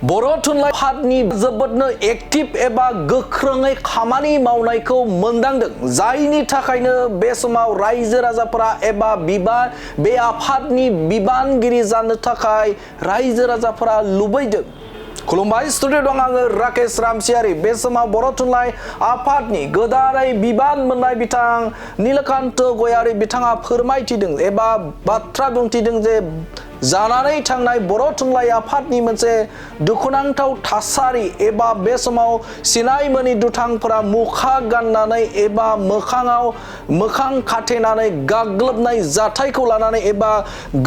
बर' थुनलाइ आफादनि जोबोदनो एक्टिभ एबा गोख्रोङै खामानि मावनायखौ मोनदांदों, जायनि थाखायनो बे समाव रायजो राजाफोरा एबा बे आफादनि बिबानगिरि जानो थाखाय रायजो राजाफोरा लुबैदों। खुलुमबाय, स्टुडिअ दं आङो राकेश रामसियारि। बे समाव बर' थुनलाइ आफादनि गोदानै बिबान मोननाय बिथां नीलकान्त गयारी बिथाङा फोरमायथिदों एबा बाथ्रा बुंथिदों जे जानानै थांनाय बर' थुनलाइ आफादनि मोनसे दुखुनांथाव थासारि एबा बे समाव सिनाय मोनि दुथांफोरा मुखा गाननानै एबा मोखां खाथेनानै गाग्लोबनाय जाथायखौ लानानै एबा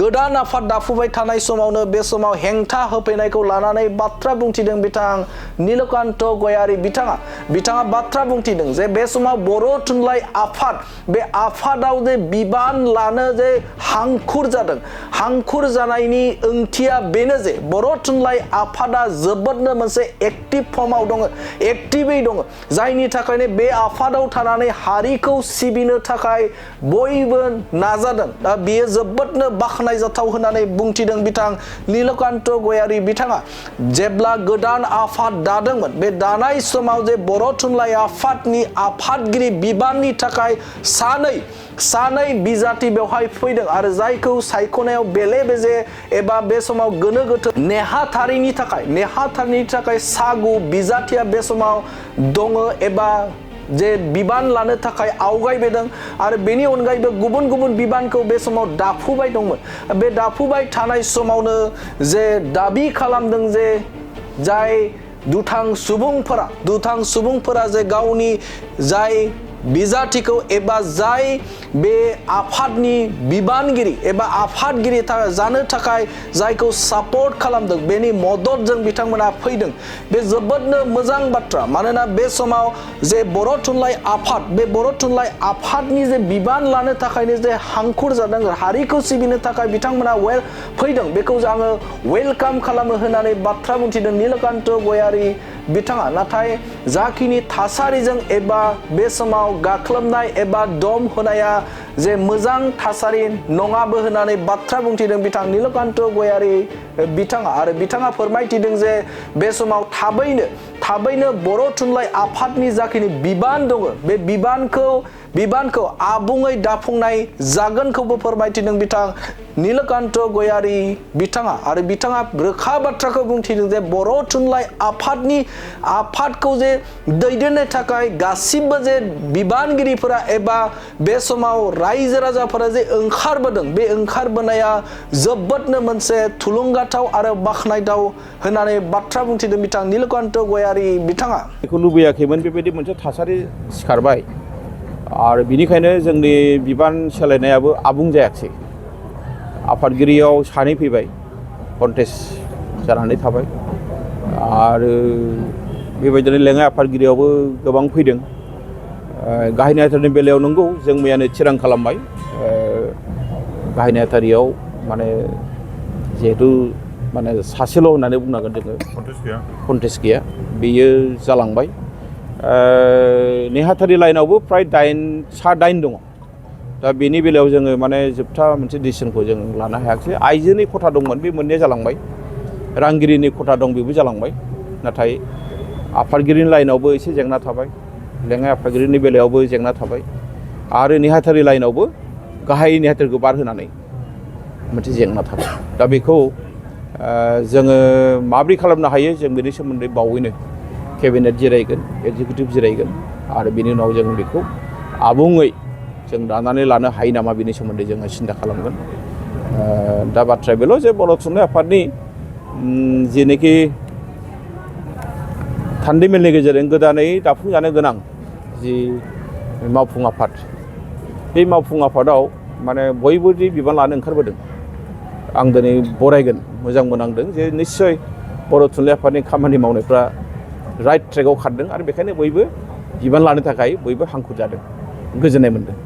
गोदान आफाद दाफुबाय थानाय समावनो बे समाव हेंथा होफैनायखौ लानानै बाथ्रा बुंथिदों बिथां नीलकान्त गयारी बिथाङा बाथ्रा बुंथिदों जे बे समाव बर' थुनलाइ आफाद, बे आफादाव जे बिबान लानो जे हांखुर जादों, हांखुर जानायनि ओंथिया बेनो जे बर' थुनलाइ आफादा जोबोदनो मोनसे एक्टिभ फर्माव दङ, एक्टिभै दङ, जायनि थाखायनो बे आफादाव थानानै हारिखौ सिबिनो थाखाय बयबो नाजादों। दा बेयो जोबोदनो बाख्नायजाथाव होननानै बुंथिदों बिथां नीलकान्त गयारी बिथाङा। जेब्ला गोदान आफाद दादोंमोन, बे दानाय समाव जे बर' थुनलाइ आफादनि आफादगिरि बिबाननि थाखाय सानै बिजाथि बेवहाय फैदों आरो जायखौ सायख'नायाव बेले बेजे एबा बे समाव गोनो गोथो नेहाथारिनि थाखाय सागु बिजाथिया बे समाव दङ एबा जे बिबान लानो थाखाय आवगायबोदों आरो बेनि अनगायैबो गुबुन गुबुन बिबानखौ बे समाव दाफुबाय दंमोन। बे दाफुबाय थानाय समावनो जे दाबि खालामदों जे जाय दुथां सुबुंफोरा जे गावनि जाय बिजाथिखौ एबा जाय बे आफादनि बिबानगिरि एबा आफादगिरि जानो थाखाय जायखौ सापर्ट खालामदों, बेनि मददजों बिथांमोना फैदों। बे जोबोदनो मोजां बाथ्रा, मानोना बे समाव जे बर' थुनलाइ आफाद, बे बर' थुनलाइ आफादनि जे बिबान लानो थाखायनो जे हांखुर जादों, हारिखौ सिबिनो थाखाय बिथांमोना फैदों, बेखौ आङो वेलकाम खालामो होननानै बाथ्रा बुंथिदों नीलकान्त गयारी बिथाङा। नाथाय जाखिनि थासारिजों एबा बे समाव गाख्लोबनाय एबा दम होनाया जे मोजां थासारि नङाबो होननानै बाथ्रा बुंथिदों बिथां नीलकान्त गयारी बिथाङा। आरो बिथाङा फोरमायथिदों जे बे समाव थाबैनो बर' थुनलाइ आफादनि जाखिनि बिबान दङ, बे बिबानखौ आबुङै दाफुंनाय जागोनखौबो फोरमायथिदों बिथां नीलकान्त गयारी बिथाङा। आरो बिथाङा रोखा बाथ्राखौ बुंथिदों जे बर' थुनलाइ आफादखौ जे दैदेननो थाखाय गासिबो जे बिबानगिरिफोरा एबा बे समाव रायजो राजाफोरा जे ओंखारबोदों, बे ओंखारबोनाया जोबोदनो मोनसे थुलुंगाथाव आरो बाख्नायथाव होननानै बाथ्रा बुंथिदों बिथां नीलकान्त गयारी बिथाङा। बेखौ लुबैयाखैमोन, बेबायदि मोनसे थासारि सिखारबाय आरो बिनिखायनो जोंनि बिबान सोलायनायाबो आबुं जायाखिसै। आफादगिरियाव सानै फैबाय, कन्टेस्ट जानानै थाबाय आरो बेबायदिनो लेङाइ आफादगिरियावबो गोबां फैदों। गाहाय नेहाथारिनि बेलायाव नंगौ, जों मैयानो थिरां खालामबाय, गाहाय नेहाथारियाव माने जिहेथु माने सासेल' होननानै बुंनांगोन जोङो, कन्टेस्ट गैया, बेयो जालांबाय। नेहाथारि लाइनावबो फ्राय 8 दङ। दा बेनि बेलायाव जोङो माने जोबथा मोनसे डिसिसनखौ जों लानो हायाखिसै। आइजोनि खथा दंमोन, बे मोननैया जालांबाय, रांगिरिनि खथा दं, बेबो जालांबाय। नाथाय आफादगिरिनि लाइनावबो एसे जेंना थाबाय, लेङाइ आफादगिरिनि बेलायावबो जेंना थाबाय आरो नेहाथारि लाइनावबो गाहाय नेहाथारिखौ बारहोनानै मोनसे जेंना थाबाय। दा बेखौ जोङो माब्रै खालामनो हायो, जों बेनि सोमोन्दै बावैनो केबिनेट जिरायगोन, एक्जिकिउटिभ जिरायगोन आरो बिनि उनाव जों बेखौ आबुङै जों दानानै लानो हायो नामा, बिनि सोमोन्दै जोङो सिन्था खालामगोन। दा बाथ्राया बेल' जे बर' थुनलाइ आफादनि जेनोखि थान्दै मेलनि गेजेरजों गोदानै दाफुंजानो गोनां जि मावफुं आफाद, बे मावफुं आफादाव माने बयबो जि बिबान लानो ओंखारबोदों, आं दिनै बरायगोन, मोजां मोननांदों जे निस्सय बर' थुनलाइ आफादनि खामानि मावनायफ्रा राइट ट्रेकआव खारदों आरो बेखायनो बयबो बिबान लानो थाखाय बयबो हांखुर जादों, गोजोननाय मोनदों।